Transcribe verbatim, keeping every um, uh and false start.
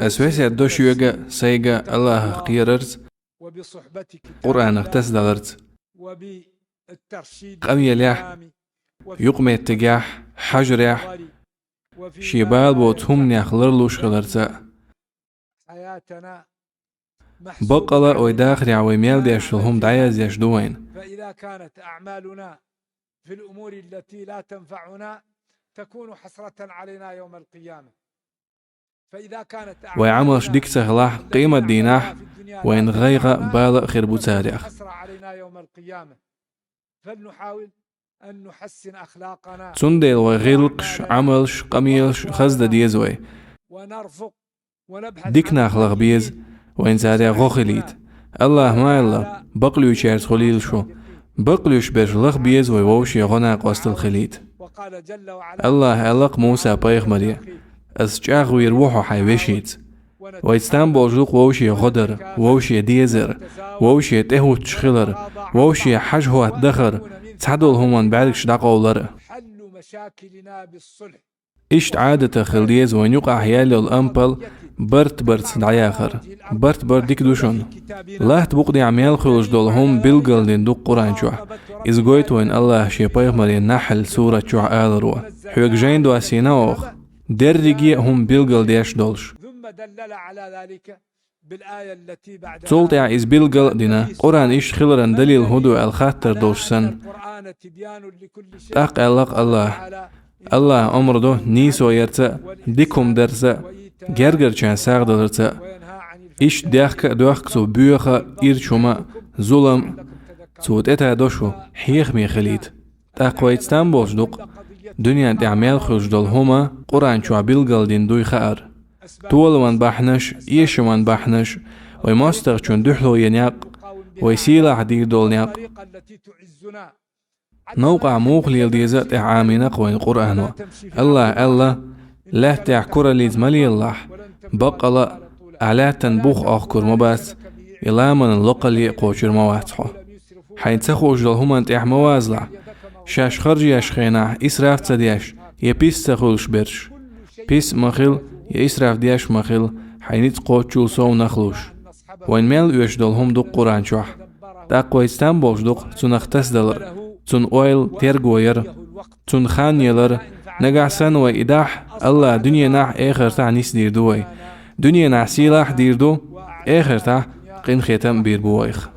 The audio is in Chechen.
Ас весет до шуга сайга Аллахах кхерарца, Къуръанах тасадаларца, къамелехь, юкъаметтигехь, хьажарехь, шен бала боцу хӀуманех ларлуш хиларца. Баккъала вай дахарехь вай мел деш долу хӀума дӀаяздеш ду вайна. Вай Ӏамалш дика ца хилахь, къематдийнахь вайна гӀайгӀа а, бала а хир бу царех. Цундела вай гӀиллакхаш, Ӏамалш, къамелаш хаза дан деза вай. Дика нах лаха беза, вайна царех гӀо хилийта. Аллаха ма аьлла, бакълуьйчаьрца хуьлийла шу. Бакълуьйш берш лаха беза вай вовше гӀо-накъосталла хилийта. Аллаха аьлла-кх Муса-пайхамаре: «Ас чӀагӀвийр ву хьо хьайн вешица». Вайца там болуш ду-кх вовше гӀо дар, вовше дезар, вовше тӀехӀуттуш хилар, вовше хьажа-хӀотта дахар, цхьадолу хӀуманна бӀаьргаш дӀакъовлар. Иштта Ӏадатах хила деза вайн юкъахь яьлла йолу ампал барт-барца дӀаяхар. Барт бар дика ду шуна. Латта букъа тӀехь мел хуьлуш долу хӀума билгалдина ду-кх Къуръан чохь. Иза гойту вайна Аллаха шен пайхамаре Нахьл сурат чохь аларо: «Хьоьга жайна доссийна оха дерриге а хӀума билгалдеш долуш». Цул тӀаьхьа иза билгал а дина, Къуръан иштта хиларан далил хӀун ду аьлла хаттар долуш санна. ТӀаккха аьлла-кх Аллаха: «Аллаха омра до нийсо ярца а, дика хӀума дарца а, гергарчарна сагӀа даларца а». Иштта дехка а доьхку цо боьха а, ирча хӀума а, зулам а. Цо тӀетадо шу, хьехаме хилийта. ТӀаккха вайца там болуш ду-кх дуьнен тӀехь мел хуьлуш долу хӀума Къуръан чохь билгалдина дуй хаар. Толаман бахьанаш, эшаман бахьанаш, вай мостагӀчунна дуьхьало ян некъ, вай сийлахь дийр долу некъ. Новкъахь муха лела деза а тӀехь Ӏамийна-кх вайна Къуръано. Аллаха аьлла: «Лаьттахь кураллица ма лелалахь, баккъала а, ахь лаьттан бух Ӏохкур ма бац, и ламанан лакхалле а кхочур ма вац хьо». Хьайна ца хууш долу хӀуманна тӀехь ма вазалахь, шаьш харжеш хенахь исраф ца деш, я пис ца хуьлуш берш. Пис а ма хила, я исраф деш а ма хила, хьайн ницкъ кхоччул сов нах луш. Вайн мел оьшуш долу хӀума ду-кх Къуръан чохь. ТӀаккха вайца там болуш ду-кх цунах тасадалар, цунна ойла, терго яр, цунна хан ялар. Нагахь санна вай и дахь, Аллаха дуьненахь а, эхартахь а нисдийр ду вай. Дуьненахь сийлахь а дийр ду, эхартахь къинхетам а бийр бу вайх.